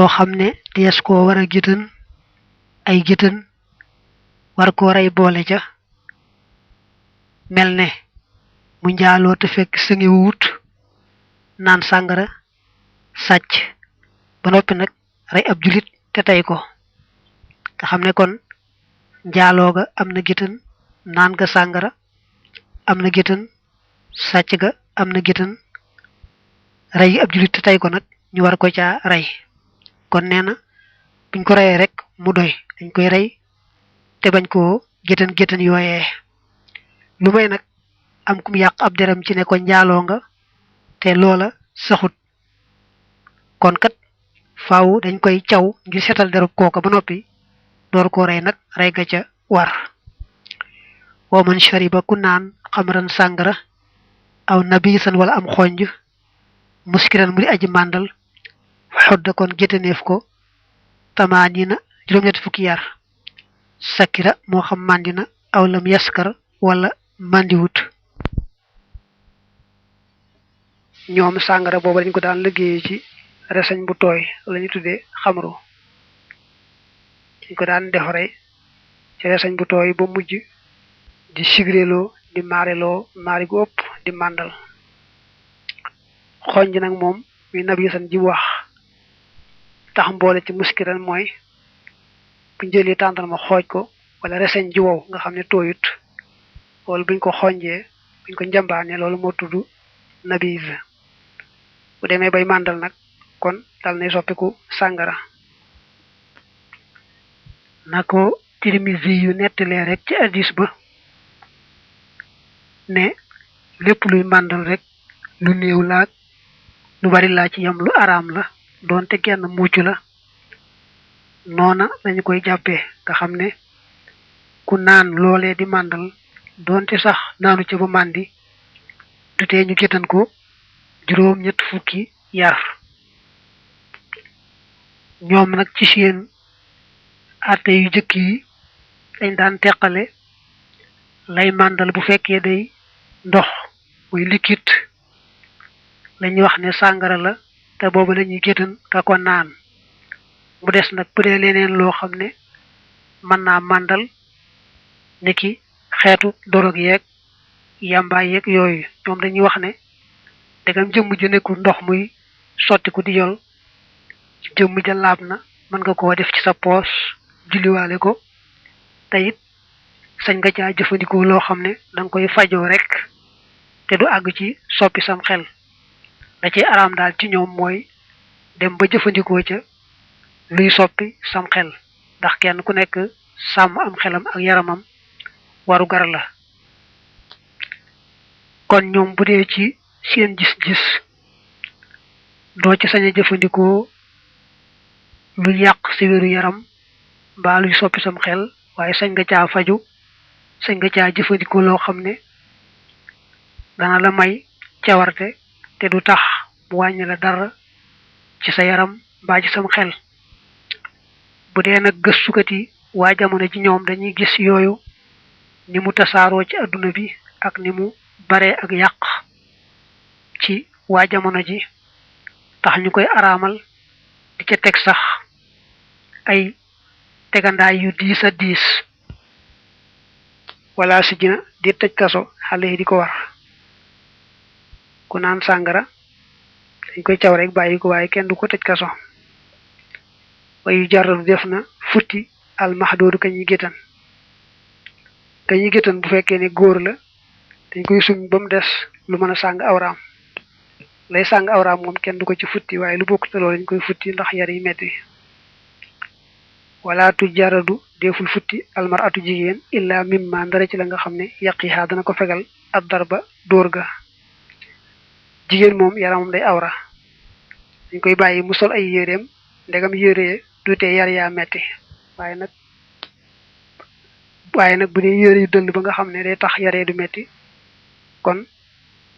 loo xam ne dees koo war a géttan ay géttan war koo rey boole ca mel ne mu njaaloo te fekk sëngi wut naan sàngara sàcc ba noppi nag rey ab julit te tey ko nga xam ne kon njaaloo ga am na géttan naan ga sàngara am na géttan sàcc ga am na géttan rey ab julit te tey ko nag ñu war ko caa rey kon nee na buñ ko reyee rek mu doy dañ koy rey te bañ koo géttan yooyee lu may nag am kum yàq ab deram ci ne ko njaaloo nga te loola saxut kon kat faaw dañ koy caw ngir setal derub kooka ba noppi door koo rey nag rey ga ca war wa man shariba ku naan xamran sàngara aw nabisan wala am xonj muskiran mu di aji màndal xodda kon géttaneef ko tamaanina juróom-ñetti fukki yar sakira moo xam màndina aw lam yaskar wala màndiwut ñoom sàngara booba dañ ko daan liggéey ci reseñ bu tooy la ñu tuddee xamru dañ ko daan defare ci reseñ bu tooy ba mujj di sigreloo di maareloo maari gu ëpp di màndal xonj nag moom muy nabisan ji wax tax mboole ci muskiran mooy bu njëlee tàndarma xooj ko wala reseñ ji wow nga xam ne tooyut loolu buñ ko xonjee buñ ko njambaane loolu moo tudd nabis bu demee bay màndal nag kon dal nay soppiku sàngara na ko Tirmisi yu nettalee rek ci hadiis ba ne lépp luy màndal rek lu néew laag lu bari laa ci yam lu araam la doonte genn mucc la noona lañu koy jàppee nga xam ne ku naan loolee di màndal doonte sax naanu ca ba màndi du tee ñu géttan ko juróom-ñett fukki yar ñoom nag ci seen àtte yu jëkk yi dañ daan teqale lay màndal bu fekkee day ndox muy liquide lañuy wax ne sàngara la te boobu lañuy géttan ka ko naan mu des nag bu dee leneen loo xam ne mën naa màndal niki xeetu dorog yeeg yàmbaay yeeg yooyu ñoom dañuy wax ne dagam jëmm ju nekkul ndox muy sotti ku di yol jëmm ja laab na mën nga koo def ci sa poos julliwaale ko te it sañ nga caa jëfandikoo loo xam ne danga koy fajoo rek te du àgg ci soppi sam xel da ci araam daal ci ñoom mooy dem ba jëfandikoo ca luy soppi sam xel ndax kenn ku nekk sàmm am xelam ak yaramam waru gar la kon ñoom bu dee ci seen gis-gis doo ci sañ a jëfandikoo lu yàq ci wéru yaram mbaa luy soppi sam xel waaye sañ nga caa faju sañ nga caa jëfandikoo loo xam ne dana la may cawarte te du tax mu wàññi la dara ci sa yaram mbaa ci sam xel bu dee nag gëstukat yi waa jamono ci ñoom dañuy gis yooyu ni mu tasaaroo ci adduna bi ak ni mu bare ak yàq ci waa jamono ji tax ñu koy araamal di ca teg sax ay tegandaay yu diis a diis wala si jina di tëj kaso xale yi di ko war ku naan sàngara dañ koy caw rek bàyyi ko waaye kenn du ko tëj kaso wayu jaradu def na futti almaxdoodu ka ñuy géttan bu fekkee ne góor la dañ koy sum ba mu des lu mën a sàng awraam lay sàng awraam moom kenn du ko ci futti waaye lu bokk te loolu dañ koy futti ndax yar yi metti wala tu jaradu deful futti almaratu jigéen illa mimma ndara ci la nga xam ne yaqiha dana ko fegal ab darba dóor ga jigéen moom yaramam day awra dañ koy bàyyi mu sol ay yéreem ndegam yére du tee yar yaa metti waaye nag bu dee yére yu dëll ba nga xam ne day tax yaree du metti kon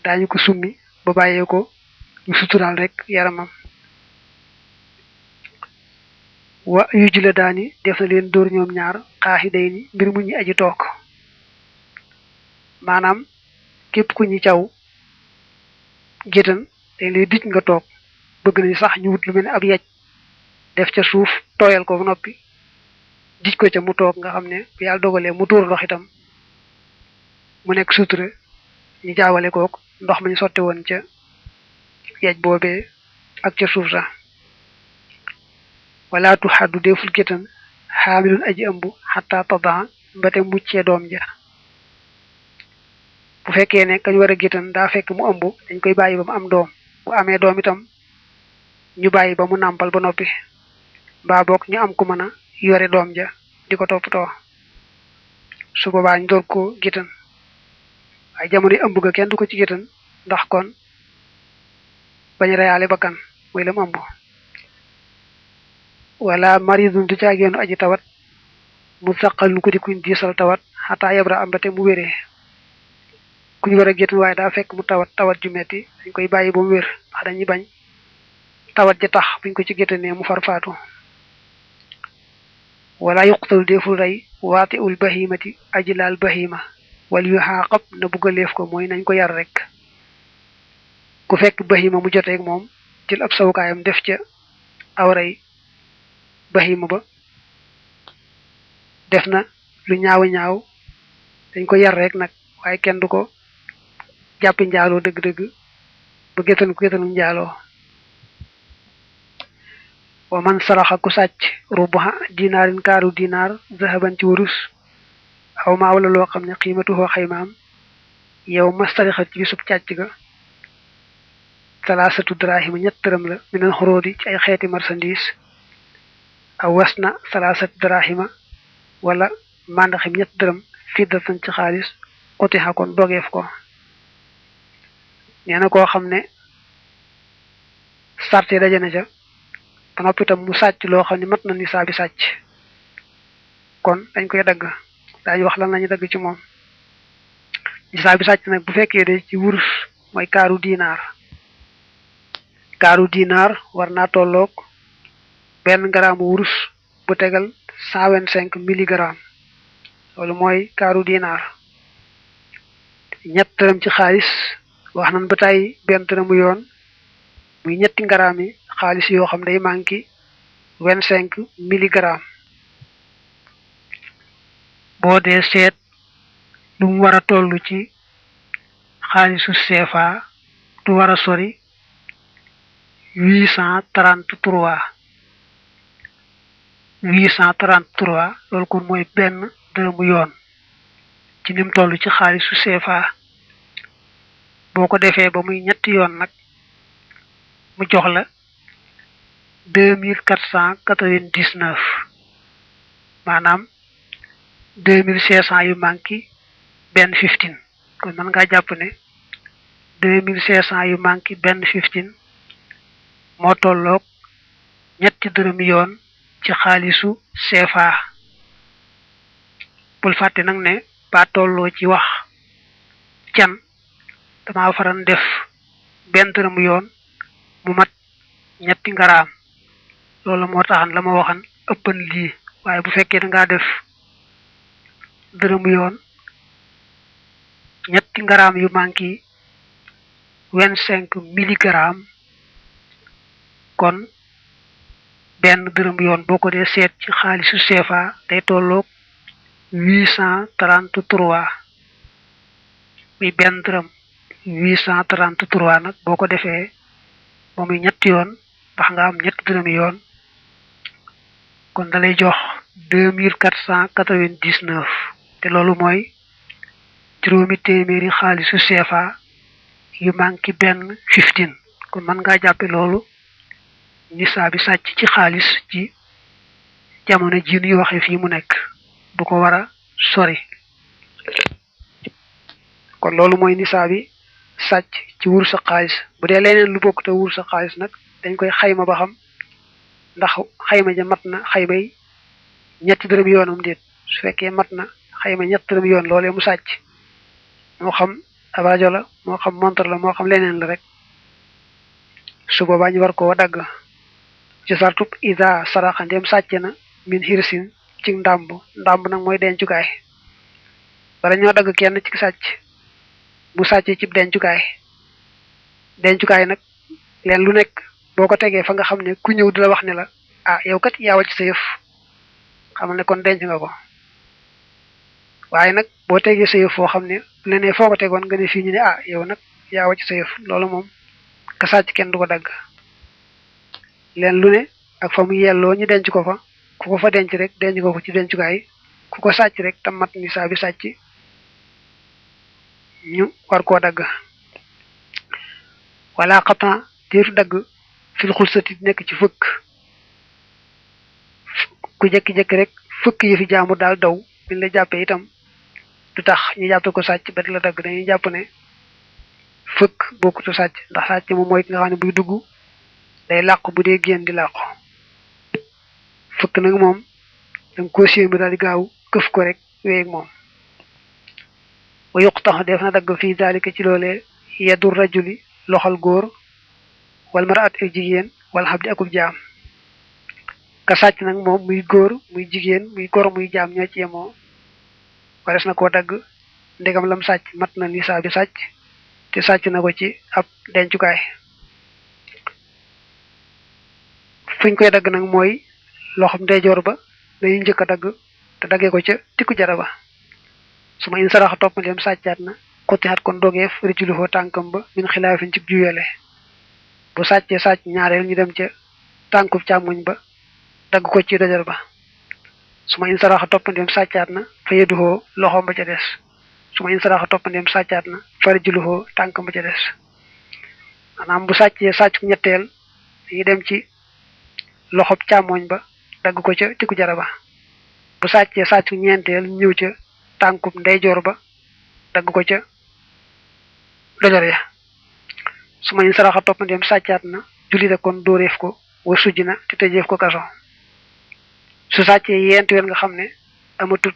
daañu ko summi ba bàyyee ko ñu suturaal rek yaramam wa yu jula daani def na leen dóor ñoom ñaar xaaxi day ni mbir mu ñu aji toog maanaam képp ku ñu caw géttan dañ lay dij nga toog bëgg nañ sax ñu wut lu mel ne ab yaj def ca suuf tooyal ko ba noppi dij ko ca mu toog nga xam ne bu yàlla dogalee mu tuur ndox itam mu nekk sutura ñu jaawale kook ndox ma ñu sotti woon ca yeej boobee ak ca suuf sax wala tu xaddu deful gétan xaamilun aji ëmb xataa tadan ba te muccee doom ja bu fekkee ne kañ war a gétan daa fekk mu ëmb dañ koy bàyyi ba mu am doom bu amee doom itam ñu bàyyi ba mu nàmpal ba noppi mbaa boog ñu am ku mën a yore doom ja di ko toppatoo su boobaa ñu door ko gétan waaye jamono yi ëmb ga kenn du ko ci gétan ndax kon bañ reyaale bakkan muy lam ëmb wala maridun du caageenu aji tawat mu saqalun ko di kuñ diisal tawat xataa yabra am ba te mu wéree kuñ war a gétan waaye daa fekk mu tawat ju metti dañ koy bàyyi ba mu wér ndax dañuy bañ tawat ja tax buñ ko ci gétanee mu farfaatu wala yuqtal deful rey waati ul bahimati aji laal bahima wal yu xaaqab na buggaleef ko mooy nañ ko yar rek ku fekk bahima mu joteeg moom jël ab sawukaayam def ca awray bahima ba def na lu ñaaw dañ ko yar rek nag waaye kenn du ko jàppi njaaloo dëgg-dëgg ba gétan ko gétanu njaaloo wa man saraxa ku sàcc rubuha dinaarin kaaru dinaar zahaban ci wurus aw maa wala loo xam ne xiimatuhoo xaymaam yow ma sarixa ci bisub càcc ga salaasatu drahima ñett dërëm la minal xuróodi ci ay xeeti marchandise aw was na salaasatu drahima wala mandaxim ñett dërëm fiddatan ci xaalis utixa kon dogeef ko nee na koo xam ne sarte daje na ca ba noppi itam mu sàcc loo xam ne mat na nisaabi sàcc kon dañ koy dagg daañu wax lan lañu dagg ci moom nisaabi sàcc nag bu fekkee de ci wurus mooy kaaru dinaar war naa tolloog benn garaamu wurus bu tegal 125 milligramme loolu mooy kaaru dinaar ñett dërëm ci xaalis wax nañ ba tey benn dërëmu yoon muy ñetti ngaraam yi xaalis yoo xam day manqué 25 milligramme boo dee seet lu mu war a toll ci xaalisu CFA du war a sori 833 loolu kon mooy benn dërëmu yoon ci nim toll ci xaalisu CFA boo ko defee ba muy ñetti yoon nag mu jox la 2499 maanaam 2500 yu manqué benn 15 kon mën ngaa jàpp ne 2500 yu manqué benn 15 moo tolloog ñetti dërëmi yoon ci xaalisu CFA bul fàtte nag ne ba tolloo ci wax can dama faran def benn dërëmu yoon mu mat ñetti ngaraam loolu moo taxan la ma waxan ëppan lii waaye bu fekkee da ngaa def dërëmu yoon ñetti ngaraam yu manqué 25 milligramme kon benn dërëm yoon boo ko dee seet ci xaalisu CFA day tolloog 833 muy benn dërëm 833 nag boo ko defee ba muy ñetti yoon ndax nga am ñetti dërëmi yoon kon dalay jox 2499 te loolu mooy juróomi téeméeri xaalisu CFA yu manqué benn 15 kon mën ngaa jàppe loolu nisaabi sàcc ci xaalis ci jamono ji ñuy waxe fii mu nekk du ko war a sori kon loolu mooy nisaabi sàcc ci wurus sa xaalis bu dee leneen lu bokk te wurus sa xaalis nag dañ koy xayma ba xam ndax xayma ja mat na xaymay ñetti dërëm yoonam déet su fekkee mat na xayma ñetti dërëm yoon loolee mu sàcc moo xam ab rajo la moo xam montre la moo xam leneen la rek su boobaa ñu war koo dagg ci sartub ida saraxa ndem sàcc na min hirsin ci ndàmb nag mooy dencukaay bara ñoo dagg kenn ci sàcc bu sàccee ci dencukaay nag leen lu nekk boo ko tegee fa nga xam ne ku ñëw di la wax ne la ah yow kat yaa wàcc sa yëf xamal ne kon denc nga ko waaye nag boo tegee sa yëf foo xam ne leneen foo ko tegoon nga ne fii ñu ne ah yow nag yaa wàcc sa yëf loolu moom ka sàcc kenn du ko dagg leen lu ne ak fa mu yelloo ñu denc ko fa ku ko fa denc rek denc nga ko ci dencukaay ku ko sàcc rek tam mat ni saa bi sàcc ñu war koo dagg wala xatan déetu dagg fil xulsati nekk ci fëkk ku jekki-jekki rek fëkk yëfi jaamu daal daw biñ la jàppee itam du tax ñu jàppe ko sàcc ba di la dagg dañuy jàpp ne fëkk bokkutu sàcc ndax sàcc moom mooy ki nga xam ne buy dugg day làqu bu dee génn di làqu fëkk nag moom danga ko séen bi daal di gaaw këf ko rek wéeg moom wa yuqtax def na dagg fii daalika ci loolee yeddu rajuli loxol góor wal maraat ak jigéen wala xabdi akub jaam ka sàcc nag moom muy góor muy jigéen muy gor muy jaam ñoo ci yemoo wares na koo dagg ndegam lam sàcc mat na nisaa bi sàcc te sàcc na ko ci ab dencukaay fuñ koy dagg nag mooy loxom ndeyjoor ba dañuy njëkk a dagg te daggee ko ca tikku jara ba su ma in saraxa topp dem sàccaat na xottiwaat kon dogeef rijuluhu tànkam ba min xilaafin ci juyale bu sàccee sàcc ñaareel ñu dem ca tànkub càmmoñ ba dagg ko ci dojor ba su ma in saraxa topp dem sàccaat na fa yeduhoo loxoom ba ca des su ma in saraxa topp dem sàccaat na fa rijuluhu tànkam ba ca des maanaam bu sàccee sàcc ñetteel dañuy dem ci loxob càmmoñ ba dagg ko ca tikku jara ba bu sàccee sàcc ñeenteel ñëw ca tànkub ndeyjoor ba dagg ko ca dojor ya su ma in saraxa topp dem sàccaat na julli da kon dóoreef ko war sujj na te tëjeef ko kaso su sàccee yent wel nga xam ne amatul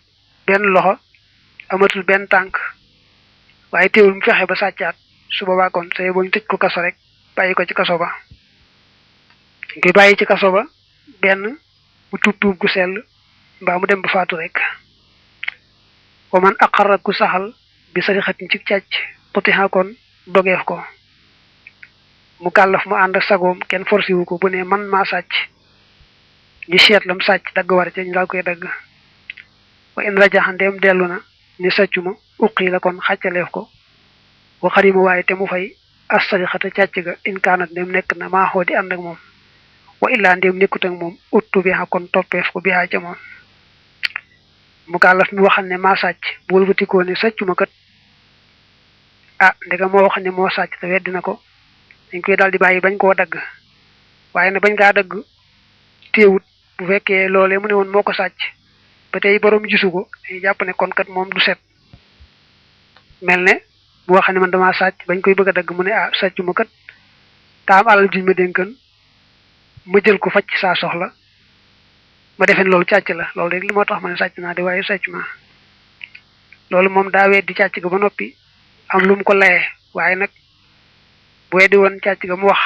benn loxo amatul benn tànk waaye teewul mu fexe ba sàccaat su boobaa kon say boo ñu tëj ko kaso rek bàyyi ko ci kaso ba koy bàyyi ci kaso ba benn mu tuub gu sell mbaa mu dem ba faatu rek wa man aqarra ku saxal bi sarixatin ci càcc potiha kon dogeef ko mu kàllaf mu ànd ak sagoom kenn forcé wu ko bu ne man maa sàcc ñu seet lam sàcc dagg war ca ñu daal koy dagg wa in rajaxa ndeem dellu na ni sàccuma uqi la kon xàccaleef ko wa xarima waaye te mu fay as sarixata càcc ga in kaanat ndeem nekk na maa xoo di ànd ak moom wa illaa ndéem nekkut ak moom uttu bi xa kon toppeef ko bi xaa ca moom mu kàllaf mi waxal ne maa sàcc bu wëlbatikoo ne sàccuma kat ah ndega moo wax ne moo sàcc te weddi na ko dañ koy daal di bàyyi bañ koo dagg waaye ne bañ kaa dagg téewut bu fekkee loolee mu ne woon moo ko sàcc ba tey borom gisu ko dañuy jàpp ne kon kat moom du set mel ne bu wax ne man damaa sàcc bañ koy bëgg a dagg mu ne ah sàccuma kat taa am alal juñ ma dénkan ma jël ko faj saa soxla ma defeen loolu càcc la loolu rek li moo tax ma ne sàcc naa de waaye sàcc ma loolu moom daa weddi càcc ga ba noppi am lu mu ko layee waaye nag bu weddi woon càcc ga mu wax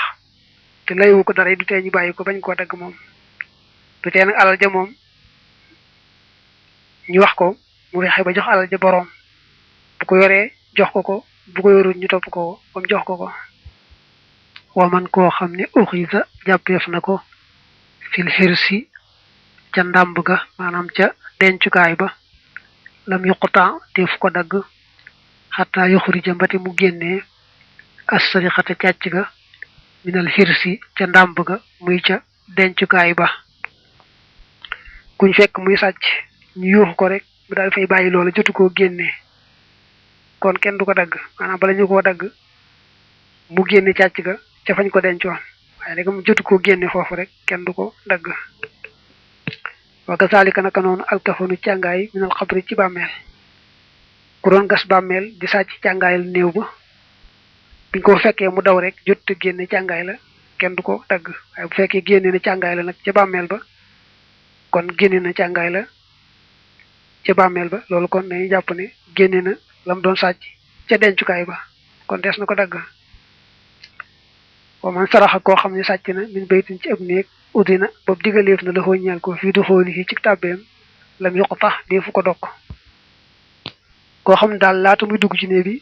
te layewu ko dara du tee ñu bàyyi ko bañ koo dagg moom du tee nag alal ja moom ñu wax ko mu fexe ba jox alal ja boroom bu ko yoree jox ko bu ko yorul ñu topp ko ba mu jox ko wa man koo xam ne uxisa jàppeef na ko fil xirsi ca ndàmb ga maanaam ca dencukaay ba lam yuquta def ko dagg xataa yuxrija mbati mu génnee as-sariqata càcc ga minal xirsi ca ndàmb ga muy ca dencukaay ba kuñ fekk muy sàcc ñu yuuxu ko rek mu daal fay bàyyi loola jotu koo génnee kon kenn du ko dagg maanaam bala ñu koo dagg mu génne càcc ga ca fañ ko dencoon waaye rek mu jotu koo génne foofu rek kenn du ko dagg wa kazalika naka noonu alkafanu càngaay minal xabri ci bàmmeel ku doon gas bàmmeel di sàcc càngaayal néew ba biñ ko fekkee mu daw rek jot génne càngaay la kenn du ko dagg waaye bu fekkee génne na càngaay la nag ca bàmmeel ba kon génne na càngaay la ca bàmmeel ba loolu kon dañuy jàpp ne génne na lam doon sàcc ca dencukaay ba kon des na ko dagg wa man saraxa koo xam ne sàcc na min baytin ci ab néeg udina boobu digaleef na la xooññeel ko fii du xooli fii ci tàbbeem lam yokk tax deefu ko dokk koo xam ne daal laata muy dugg ci néeg bi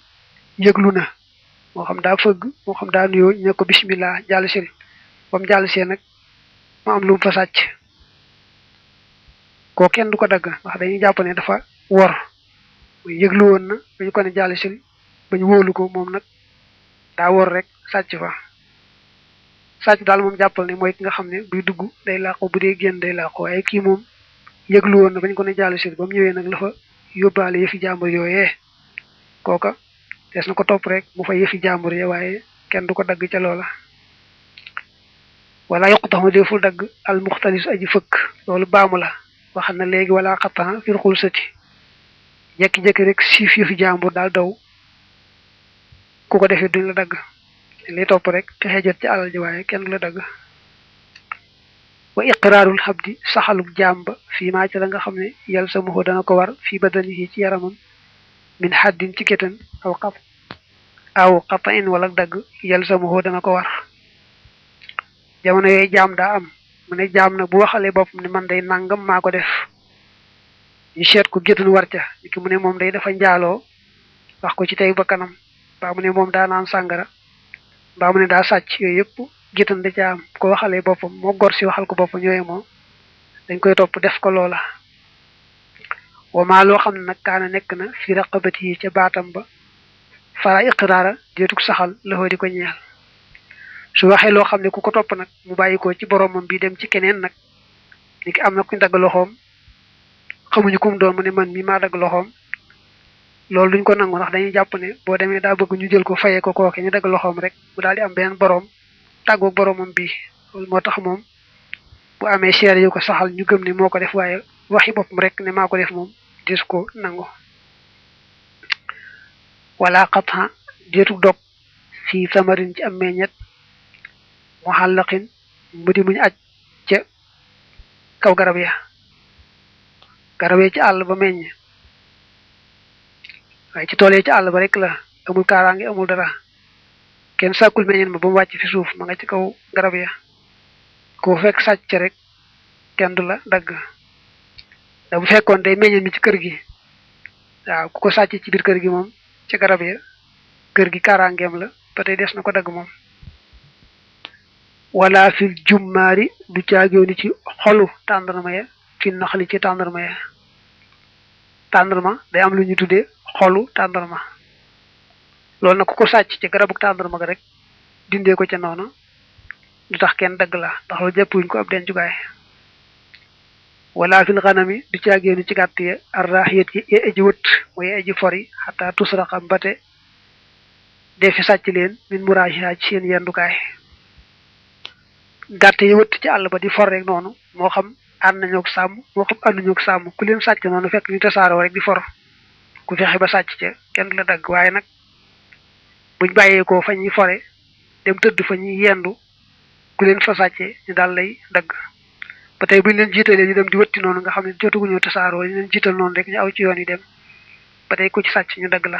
yëglu na moo xam daa fëgg moo xam daa nuyoo ñu ne ko bismillah jàll sil ba mu jàll see nag mu am lu fa sàcc ko kenn du ko dagg wax dañuy jàpp ne dafa wor muy yëglu woon na bañu ko ne jàll sil bañu wóolu ko moom nag daa wor rek sàcc fa sàcc daal moom jàppal ne mooy ki nga xam ne buy dugg day làqu bu dee génn day làqu waaye kii moom yëglu woon na bañ ko ne jàll sil ba mu ñëwee nag la fa yóbbaale yëfi jàmbur yooyee kooka des na ko topp rek mu fa yëfi jàmbur ya waaye kenn du ko dagg ca loola wala yoqutaxma deful dagg al muxtalis aji fëkk loolu baamu la waxal na léegi wala xattan fil xulsati jekki-jekki rek siif yëfi jàmbur daal daw ku ko defee duñ la dagg li topp rek fexe jot ci alal ji waaye kenn du la dagg wa iqraarul xabdi saxaluk jaam ba fii maa ci la nga xam ne yal sa muxu dana ko war fii badanihi ci yaramam min xaddin ci gétan aw xata in wala dagg yal sa muxu dana ko war jamono yooyu jaam daa am mu ne jaam nag bu waxalee boppam ne man day nangam maa ko def ñu seet ko gétan war ca ki mu ne moom day dafa njaaloo wax ko ci tey ba kanam mbaa mu ne moom daa naan sàngara mbaa mu ne daa sàcc yooyu yëpp gétan da ca am ko waxalee boppam moo gor si waxal ko boppam ñooye moom dañ koy topp def ko loola wamaa loo xam ne nag kaana nekk na fi raqabati yi ca baatam ba fara iqraara déetug saxal loxoo di ko ñeel su waxee loo xam ne ku ko topp nag mu bàyyi ko ci boromam bi dem ci keneen nag ni ki am na kuñ dagg loxoom xamuñu kum doon mu ne man mi maa dagg loxoom loolu duñ ko nangu ndax dañuy jàpp ne boo demee daa bëgg ñu jël ko fayee ko kooke ñu dagg loxoom rek mu daal di am beneen borom tàggoog boromam bi loolu moo tax moom bu amee seere yu ko saxal ñu gëm ne moo ko def waaye waxi boppam rek ne maa ko def moom dis ko nangu wala xatha déetu dog fii samarin ci am meññet mu xàllaqin mu di muñ aj ca kaw garab ya ci àll ba meññ waaye ci tool yi ci àll ba rek la amul kaaraange amul dara kenn sàkkul meññeen ma ba mu wàcc fi suuf ma nga ci kaw garab ya ko fekk sàcc rek kenn du la dagg da bu fekkoon day meññeen mi ci kër gi waaw ku ko sàcc ci biir kër gi moom ci garab ya kër gi kaaraangeem la ba tey des na ko dagg moom wala fil jummaari du caagéew ni ci xolu tàndarma ya fi naxli ci tàndarma ya tàndarma day am lu ñu tuddee xolu tàndarma loolu nag ku ko sàcc ci garabu tàndarma ga rek dindee ko ca noonu du tax kenn dagg la ndax loolu jàppuñ ko ab dencukaay wala fil xanami du caagéew ni ci gàtt ya arraaxiyat yi aji wët mooy aji fori xataa tusraxa mbate defi sàcc leen min muraajiha ci seen yendukaay gàtt yi wëtt ci àll ba di for rek noonu moo xam ànd nañu ak sàmm moo xam ànduñu ak sàmm ku leen sàcc noonu fekk ñu tasaaroo rek di for ku fexe ba sàcc ca kenn du la dagg waaye nag buñ bàyyeekoo fa ñuy fore dem tëdd fa ñuy yendu ku leen fa sàccee ñu daal lay dagg ba tey buñ leen jiitalee ñu dem di wëtti noonu nga xam ne jotuguñu tasaaroo ñu leen jiital noonu rek ñu aw ci yoon yi dem ba tey ku ci sàcc ñu dagg la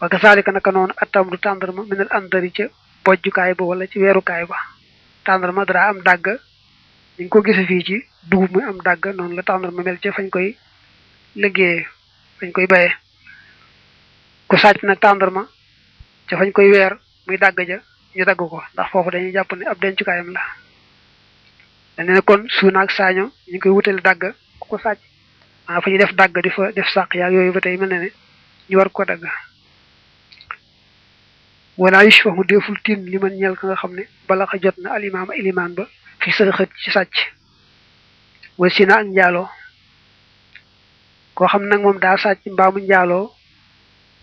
wa kasaalika naka noonu attamru tàndarma minal andari ca bojjukaay ba wala ci weerukaay ba tàndarma dara am dàgg ñu ko gise fii ci dugub muy am dàgg noonu la tàndarma mel ca fañ koy liggéeyee fañ koy bayee ku sàcc nag tàndarma ca fañ koy weer muy dàgg ja ñu dagg ko ndax foofu dañuy jàpp ne ab dencukaayam la dañ ne kon suuna ak saaño ñu koy wutale dàgg ku ko sàcc maa fa ñu def dàgg di fa def sàq yaag yooyu ba tey mel ne ñu war ko dagg wala yushfahu deful tin li man ñeel ka nga xam ne bala xa jot na alimaam ilimaan ba fi sërxët ci sàcc wa sina ak njaaloo koo xam nag moom daa sàcc mbaa mu njaaloo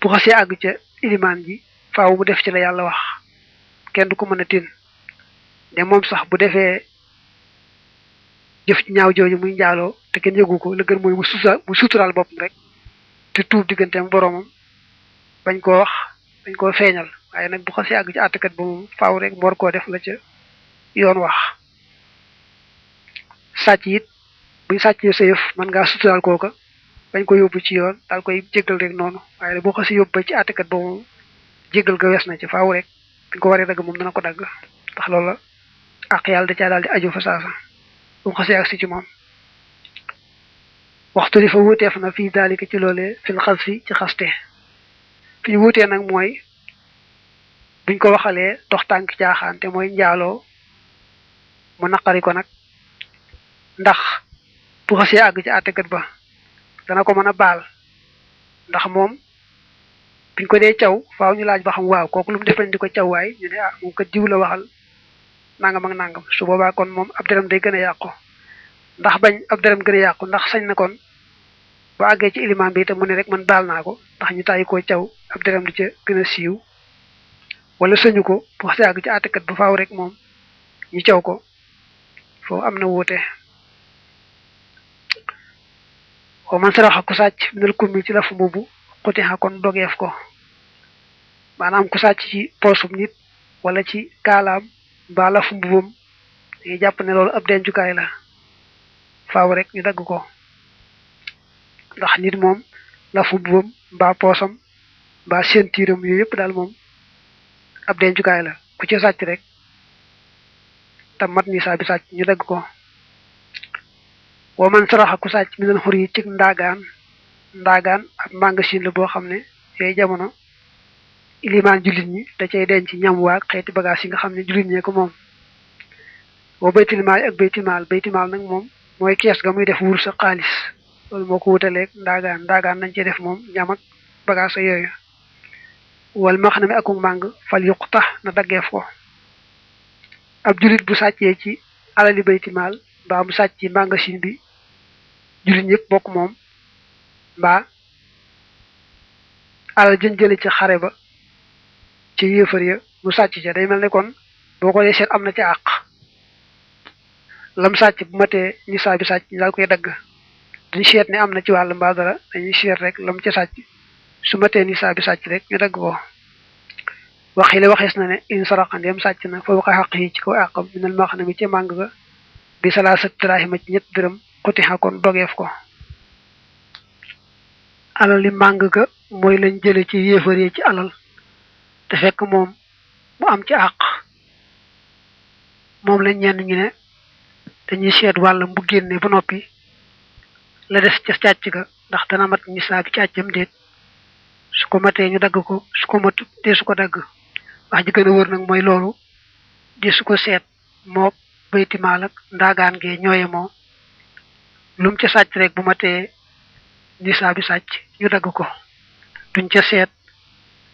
bu xasee àgg ca ilimaan ji faaw mu def ci la yàlla wax kenn du ko mën a tin de moom sax bu defee jëf ci ñaaw jooju muy njaaloo te kenn yëgu ko la gën mooy mu suturaal boppam rek te tuub digganteem boroomam bañ koo wax bañ koo feeñal waaye nag bu xasee àgg ci àttekat ba moom faaw rek mu war koo def la ca yoon wax sàcc it buñ sàccee sa yëf mën ngaa suturaal kooka bañ ko yóbbu ci yoon daal koy jéggal rek noonu waaye boo xasee yóbbu ba ci àttekat ba moom jéggal ga wees na ci faaw rek buñ ko waree dagg moom dana ko dagg ndax loolu la àq yàlla da caa daal di aju fa saasa bu mu xasee agsi ci moom waxtu li fa wuuteef na fii daalika ci loolee fil xas fi ci xaste fi ñu wuutee nag mooy buñ ko waxalee dox tànk caaxaan te mooy njaaloo mu naqari ko nag ndax bu xasee àgg ci àttekat ba dana ko mën a baal ndax moom biñ ko dee caw faaw ñu laaj ba xam waaw kooku lu mu defañ di ko caw waay ñu ne ah moom kat diw la waxal nangam ak nangam su boobaa kon moom ab deram day gën a yàqu ndax bañ ab deram gën a yàqu ndax sañ na kon bu àggee ci ilimaan bi itam mu ne rek man baal naa ko ndax ñu tàyyi koo caw ab deram di ca gën a siiw wala sëñu ko bu xasee àgg ci àttekat ba faaw rek moom ñu caw ko foofu am na wuute wa man saraxa ku sàcc minal kummi ci lafu mbubu xutixa kon dogeef ko maanaam ku sàcc ci poosum nit wala ci kaalaam mbaa lafu mbubam dañuy jàpp ne loolu ab dencukaay la faaw rek ñu dagg ko ndax nit moom lafu mbubam mbaa poosam mbaa sentiiram yooyu yëpp daal moom ab dencukaay la ku ci sàcc rek tam mat ni saa bi sàcc ñu dagg ko wa man saraxa ku sàcc minal xur yi ci ndaagaan ab magasin la boo xam ne yooyu jamono ilimaan jullit ñi da cay denc ñam waag xeeti bagage yi nga xam ne jullit ñee ko moom boo baytimaal ak baytimaal nag moom mooy kees ga muy def wur sa xaalis loolu moo ko wutaleeg ndaagaan nañ cey def moom ñam ak bagage yooyu wal ma xam ne akum màng fal yuq tax na daggeef ko ab jullit bu sàccee ci alali baytimaal mbaa mu sàcc ci magasin bi jullit ñëpp bokk moom mbaa alal jën jële ci xare ba ci yéefar ya mu sàcc ca day mel ne kon boo ko dee seet am na ci àq lam sàcc bu matee ñu saa bi sàcc ñu daal koy dagg duñu seet ne am na ci wàll mbaa dara dañuy seet rek lam ca sàcc su matee ni saa bi sàcc rek ñu dagg ko waxile waxees na ne in saraxa ndeem sàcc na fa waxa xaq yi ci kaw àqam minal ma xam ne mi ci màng ga bi salaasat daraahima ci ñett dërëm xutixa kon dogeef ko alal li màng ga mooy lañ jële ci yéefar yi ci alal te fekk moom mu am ci àq moom lañ ñenn ñu ne dañuy seet wàllam bu génne ba noppi la des ca càcc ga ndax dana mat ñi saa bi càccam déet su ko matee ñu dagg ko su ko mat te su ko dagg wax ji gën a wër nag mooy loolu di su ko seet moo baytimaal ak ndaagaan gee ñooye moo lum ca sàcc rek bu matee ñi saa bi sàcc ñu dagg ko duñ ca seet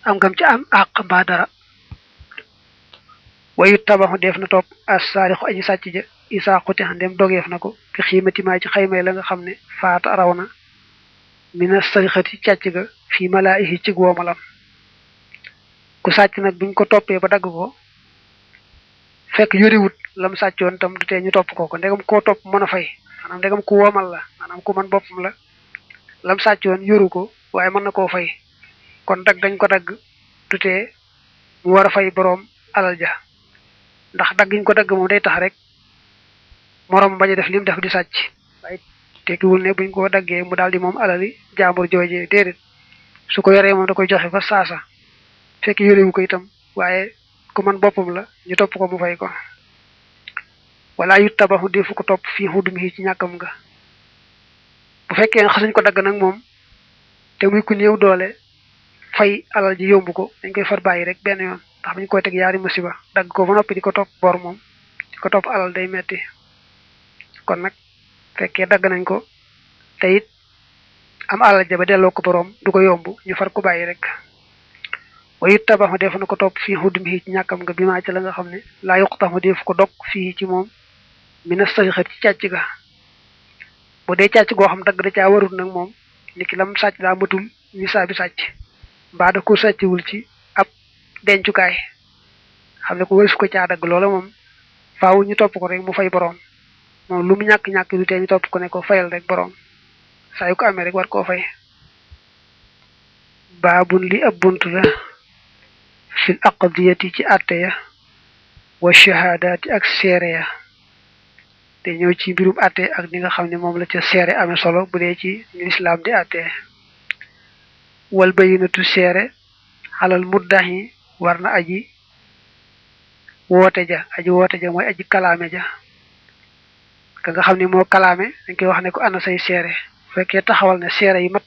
am ngam ci am àq mbaa dara wayu tabaxu def na topp as saarixu aji sàcc ja isaa xuti xandem dogeef na ko fi xiimatimaa ci xaymay la nga xam ne faata raw na mina sarixati càcc ga fii malaayihi ci woomalam ku sàcc nag buñ ko toppee ba dagg ko fekk yoriwut lam sàccoon tam du tee ñu topp ko ndegam koo topp mën a fay maanaam ndegam ku woomal la maanaam ku mën boppam la lam sàccoon yoru ko waaye mën na koo fay kon dagg dañ ko dagg du tee mu war a fay boroom alal ja ndax daggiñ ko dagg moom day tax rek moroom bañ a def lim def di sàcc waaye tekkiwul ne buñ ko daggee mu daal di moom alali jaambur joojee déedéet su ko yoree moom da koy joxe fa saasa fekk yorewu ko itam waaye ku man boppam la ñu topp ko mu fay ko wala yu tabaxu defu ko topp fii xudumi ci ñàkkam nga bu fekkee ne xasuñ ko dagg nag moom te muy ku néew doole fay alal ji yomb ko dañ koy far bàyyi rek benn yoon ndax buñ koy teg yaari musiba dagg ko ba noppi di ko topp bor moom di ko topp alal day metti kon nag fekkee dagg nañ ko te it am alal ja ba delloo ko boroom du ko yomb ñu far ko bàyyi rek wayut tabaxu def na ko topp fii xudumi ci ñàkkam nga bi maa ci la nga xam ne laa yuqtaxu def ko dog fii ci moom mina sarixat ci càcc ga bu dee càcc goo xam dagg da caa warul nag moom niki lam sàcc daa matul ni saa bi sàcc mbaa da ko sàcciwul ci ab dencukaay xam ne ko wër su ko caa dagg loola moom faaw ñu topp ko rek mu fay boroom moom lu mu ñàkk-ñàkk du tee ñu topp ko ne ko fayal rek boroom saa yu ko amee rek war koo fay baabun li ab bunt la fil aqdiyati ci àtte ya wa shahaadaati ak seere ya te ñëw ci mbirum àtte ak ni nga xam ne moom la ca seere amee solo bu dee ci ñu lislaam di àtte wal bayinatu seere xalal muddahi war na aji woote ja mooy aji kalaame ja ka nga xam ne moo kalaame dañ koy wax ne ko ana say seere bu fekkee taxawal ne seere yi mat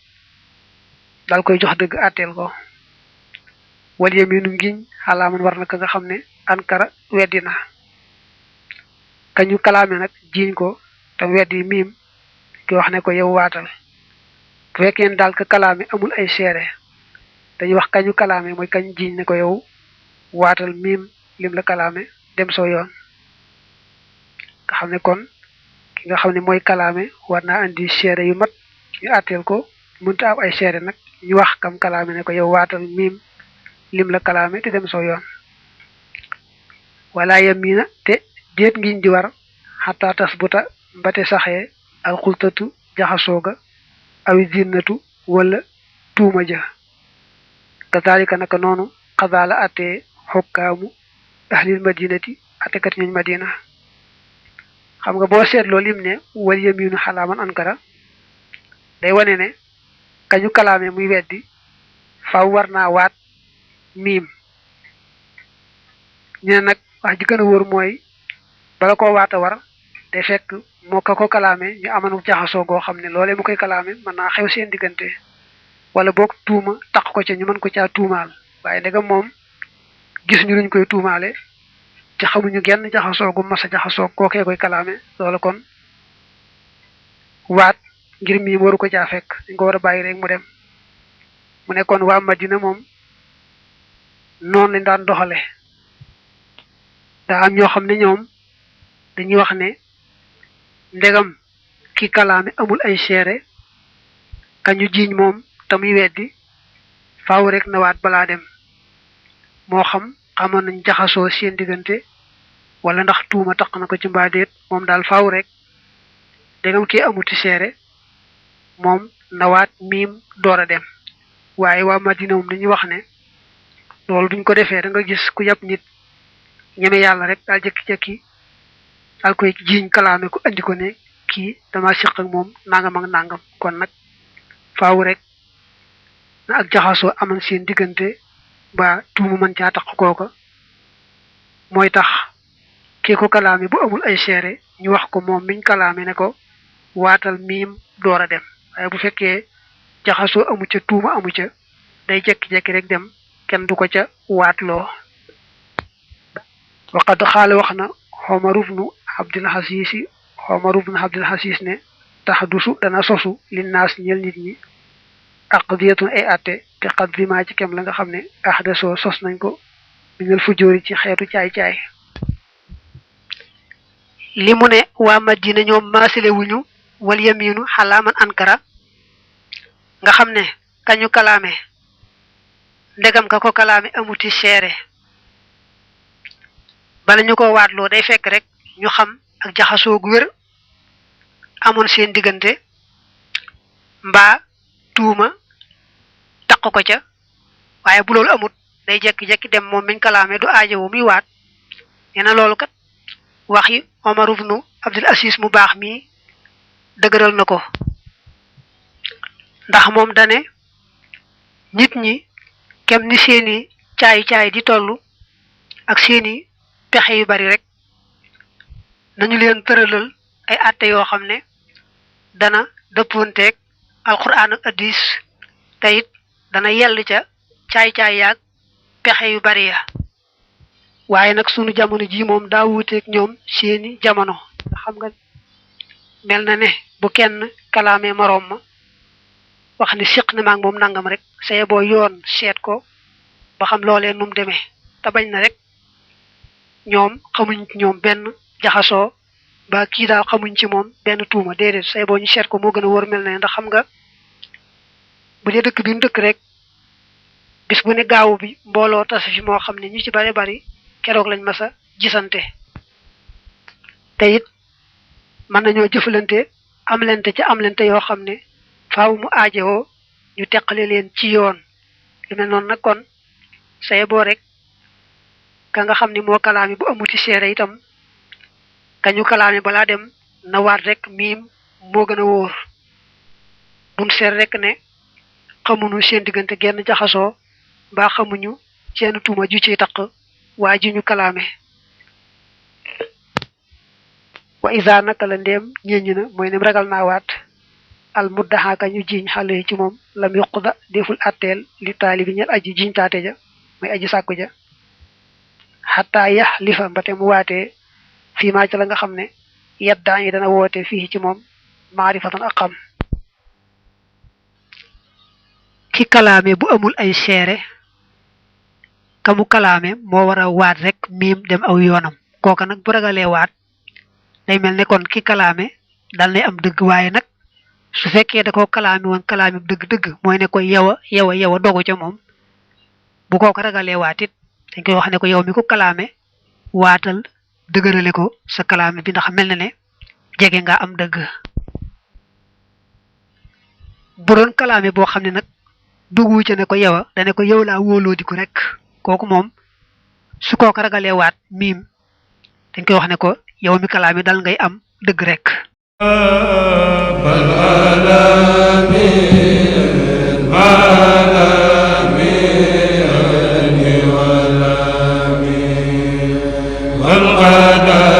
daal koy jox dëgg àtteel ko wal yaminu ngiñ xalaaman war na ka nga xam ne ankara weddina kañu kalaame nag jiiñ ko tam weddi miim ki wax ne ko yow waatal bu fekkee ne daal ka kalaame amul ay seere dañuy wax kañu kalaame mooy kañ jiiñ ne ko yow waatal miim lim la kalaame dem soo yoon nga xam ne kon ki nga xam ne mooy kalaame war naa andi seere yu mat ñu àtteel ko mënta am ay seere nag ñu wax kam kalaame ne ko yow waatal miim lim la kalaame te dem soo yoon wala yamina te déet ngiñ di war xataa tas buta mbate saxee alxultatu jaxasooga awi zinnatu wala tuuma ja kazalika naka noonu xazaala attee xokkaamu ahlil madinati attekat ñuñ madina xam nga boo seetloo lim ne wal yaminu xalaaman ankara day wane ne kañu kalaame muy weddi faw war naa waat miim ñu ne nag wax ji gën a wóor mooy bala koo waata war day fekk moo ka ko kalaame ñu amanu jaxasoo goo xam ne loolee mu koy kalaame mën naa xew seen diggante wala boog tuuma taq ko ca ñu mën ko caa tuumaal waaye ndegam moom gis ñu luñ koy tuumaale te xamuñu genn jaxasoo gu mas a jaxasoo kookee koy kalaame loola kon waat ngir mii waru ko caa fekk dañ ko war a bàyyi rek mu dem mu ne kon waa Madina moom noonu lañ daan doxale daa am ñoo xam ne ñoom dañuy wax ne ndegam ki kalaame amul ay seere kañu jiiñ moom tamuy weddi faaw rek na waat balaa dem moo xam xamoon nañ jaxasoo seen diggante wala ndax tuuma taq na ko ci mbaadeet moom daal faaw rek ndegam kii amuti seere moom na waat miim door a dem waaye waa Madina moom dañuy wax ne loolu duñ ko defee da nga gis ku yàpp nit ñeme yàlla rek daal jëkki-jëkki daal koy jiiñ kalaame ko andi ko ne kii dama siq ak moom nangam ak nangam kon nag faaw rek na ak jaxasoo aman seen diggante ba tuuma mën caa tax kooka mooy tax kii ko kalaame bu amul ay seere ñu wax ko moom miñ kalaame ne ko waatal miim door a dem waaye bu fekkee jaxasoo amu ca tuuma amu ca day jekki-jekki rek dem kenn du ko ca waatloo waqad xaala wax na Omar ibnu Abdul Aziz ne tax dusu dana sosu li naas ñel nit ñi aqdiyatun ay atte te xat vima ci kem la nga xam ne ahdasoo sos nañ ko minal fujóori ci xeetu caay-caay li mu ne waa Madina ñoom maasile wuñu wal yaminu xalaaman ankara nga xam ne kañu kalaame ndegam ka ko kalaame amuti seere bala ñu ko waatloo day fekk rek ñu xam ak jaxasoo gu wér amoon seen diggante mbaa tuuma taq ko ca waaye bu loolu amut day jekki-jekki dem moom miñ kalaame du aajowo muy waat nee na loolu kat wax yi Omar ibnu Abdul Aziz mu baax mii dëgëral na ko ndax moom dane nit ñi kem ni seeni caay-caay di tollu ak seeni pexe yu bari rek nañu leen tëralal ay àtte yoo xam ne dana dëppoonteeg alquran ak hadis te it dana yell ca caay-caay yaag pexe yu bari ya waaye nag sunu jamono ji moom daa wuuteeg ñoom seeni jamono xam nga mel na ne bu kenn kalaamee moroom ma wax ni siq na maag moom nangam rek saye boo yoon seet ko ba xam loolee num demee te bañ na rek ñoom xamuñ ci ñoom benn jaxasoo ba kii daal xamuñ ci moom benn tuuma déedéet saye boo ñu seet ko moo gën a wóor mel ne ndax xam nga bu dee dëkk bi mu dëkk rek bis bu ne gaawu bi mbooloo tase fi moo xam ne ñu ci bari bari keroog lañ mas a gisante te it mën nañoo jëfalante amlante ca amlante yoo xam ne faaw mu aajowoo ñu teqale leen ci yoon lu mel noonu nag kon saye boo rek ka nga xam ne moo kalaami bu amuti seere itam kañu kalaami balaa dem na waat rek miim moo gën a wóor buñ seet rek ne xamuñu seen diggante genn jaxasoo mbaa xamuñu seen tuuma ju ciy taq waa ji ñu kalaame wa isa naka la ndéem ñeññi na mooy nem ragal naa waat al muddaxaaka ñu jiiñ xale ci moom lam yuquda deful atteel li taali bi ñel aji jiiñ taate ja mooy aji sàkku ja xataa yax lifa mbate mu waatee fii maa ca la nga xam ne yeddaa yi dana woote fii ci moom maarifatan ak xam ki kalaame bu amul ay seere kamu kalaame moo war a waat rek miim dem aw yoonam kooka nag bu ragalee waat day mel ne kon ki kalaame dal nay am dëgg waaye nag su fekkee da ko kalaame woon kalaame dëgg-dëgg mooy ne ko yewa dogu ca moom bu kooka ragalee waat it dañ koy wax ne ko yow mi ko kalaame waatal dëgërale ko sa kalaame bi ndax mel na ne jege nga am dëgg bu doon kalaame boo xam ne nag duggu ca ne ko yewa dane ko yow laa wóoloo di ko rek kooku moom su kooka ragalee waat miim dañ koy wax ne ko yow mi kalaame dal ngay am dëgg rek والغدا